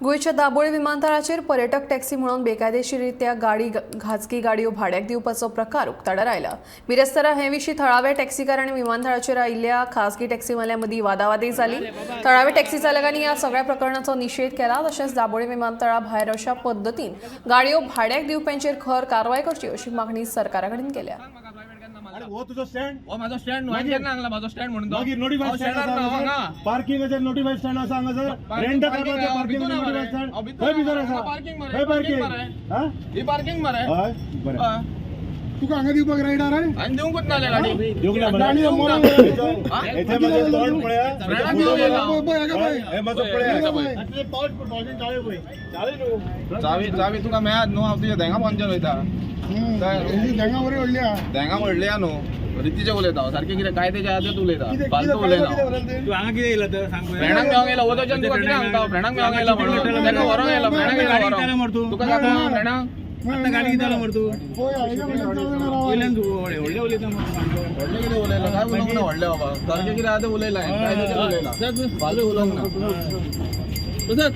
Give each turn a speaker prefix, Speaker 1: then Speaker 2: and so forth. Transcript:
Speaker 1: गोंयच्या दाबोळी विमानतळाचेर पर्यटक टॅक्सी म्हणून बेकायदेशीररित्या गाडी खाजगी गाडयो भाड्याक दिवपाचो प्रकार उक्ताडार आयला. बिरेस्तारा हे विशीं थळाव्या टॅक्सीकार आनी विमानतळाचेर आयिल्ल्या खाजगी टॅक्सीवाल्यां मदीं वादावादी जाली. थळाव्या टॅक्सी चालकांनी ह्या सगळ्या प्रकरणाचो निशेध केला. तशेंच दाबोळी विमानतळा भायर अशा पद्दतीन गाडयो भाड्याक दिवप्यांचेर खर कारवाय करची अशी मागणी सरकारा कडेन केल्या.
Speaker 2: अरे हो तुजो स्टँड.
Speaker 3: हो माझो स्टँड न्हू. हांवें केन्ना सांगला माझो स्टँड म्हणून तो?
Speaker 2: मागीर नोटिफाय
Speaker 3: हांव
Speaker 2: स्टँड
Speaker 3: स्टँडार
Speaker 2: आसा
Speaker 3: ना, हांव
Speaker 2: हांगासर.
Speaker 3: हांगा.
Speaker 2: पार्किंगाचेर नोटिफाय स्टँड आसा हांगासर.
Speaker 3: पार्किंग
Speaker 2: रेंट
Speaker 3: पार्किंग
Speaker 2: करपाचें
Speaker 3: हांव
Speaker 2: पार्किंग
Speaker 3: भितून
Speaker 2: नोटिफाय
Speaker 3: मरे.
Speaker 2: स्टँड.
Speaker 3: हांव भितून
Speaker 2: खंय भितर
Speaker 3: हांगा
Speaker 2: आसा?
Speaker 3: पार्किंग मरे,
Speaker 2: खंय
Speaker 3: पार्किंग
Speaker 2: पार्किंग
Speaker 3: मरे.
Speaker 2: हा?
Speaker 3: ही पार्किंग मरे.
Speaker 2: हय बरें.
Speaker 3: हय.
Speaker 4: तुका हांगा दिवपाक रायडर आहे?
Speaker 3: हांवें दिवंकूच ना गाडी.
Speaker 2: दिवंक ना मरे.
Speaker 4: गाडी मोडून
Speaker 3: हा?
Speaker 2: हेचे म्हाजें तोंड पळया.
Speaker 3: फ्रेंडाक घेवन येयला.
Speaker 4: पळय हांगा पळय.
Speaker 2: हे म्हाजो पळया.
Speaker 3: पळय. चावी चावी तुका मेळत न्हू. हांव तुज्या धेंगा पंचर वयता.
Speaker 4: धेंगा बरी व्हडली आहा.
Speaker 3: धेंगा व्हडली आहा न्हू. रितीचें उलयता हांव. सारकें कितें कायद्याच्या आदत उलयता,
Speaker 4: कितें
Speaker 3: फालतू
Speaker 4: कितें
Speaker 3: उलयना.
Speaker 4: कितें उलयता ते?
Speaker 5: तू हांगा कितें येयला तर सांग पळय.
Speaker 3: फ्रेंडाक मेळोंक येयला वदोच्यान. तुका कितें सांगता हांव? फ्रेंडाक मेळोंक येयला म्हणून ताका व्हरोंक येयला. फ्रेंडाक येयला
Speaker 5: गाडी कित्याला
Speaker 3: व्हरोंक.
Speaker 5: मर तूं?
Speaker 3: तुका दाखोवं फ्रेंडाक?
Speaker 5: आतां गाडी कित्याला मर तूं?
Speaker 4: पळय, हांगा पळय, राव.
Speaker 5: वयल्यान तूं व्हडलें व्हडलें उलयता मरे सामकें.
Speaker 3: व्हडलें कितें उलयला? काय उलोवंक ना व्हडलें बाबा. सारकें कितें आहा तें उलयला हांवें. कायद्याचें उलयला, फालतू उलोवंक ना.
Speaker 5: तसंच.